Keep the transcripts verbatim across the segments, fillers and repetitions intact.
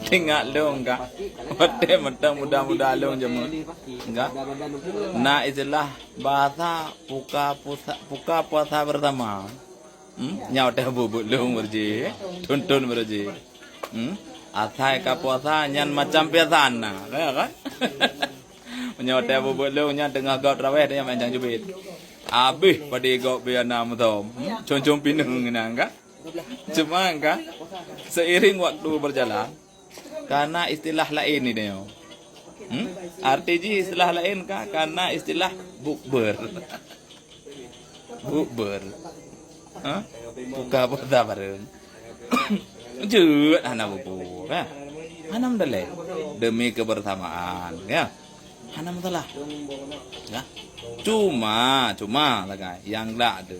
Teuingat lôn ka. Watèe mantong muda-muda lôn jameun. Ka. Na istilah bahasa puka pusa-, puka puasa bersama. Hmm? Nyoe teuh bubuet lôn beureuji, thon-thon beureuji. Hmm? Asai ka puasa nyan macam biasa na, ya kan? Nyoe teuh bubuet lôn nyan teungoh gob taraweh nyan main cang jubit. Abéh padé gob biana meusom. Hmm? Cong-cong pineung nyan kan? Cuma kan, seiring waktu berjalan, kana istilah laén ni nyoe. Hmm? Arti jih istilah laén ka, kana istilah bukber. Bukber. Ha? Buka puasa bareng. Jeuet hana bubu, ya. Hana meudaléh. Demi kebersamaan, ya. Hana masalah. Ya. Cuma, cuma sagai nyang glak tu.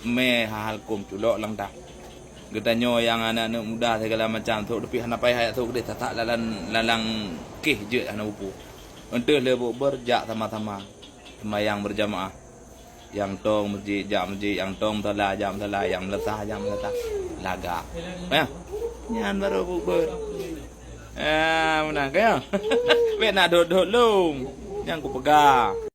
Mé hal-hal kôm culok lam dah. Geutanyoe nyang aneuk-aneuk muda sigala macam, trok teupih hana payah jak trok keudeh, tatak lalan lalang kéh jeuet hana upu. Eunteuk lé bukber jak sama-sama seumayang berjamaah. Nyang tong meuseujid jak meuseujid, nyang tong musala jak musala, nyang meulasah jak meulasah. Lagak. Ya. Nyan baru bukber. Ah, meunan ka ya. Bèk na dot-dot lom. Nyang kupeugah.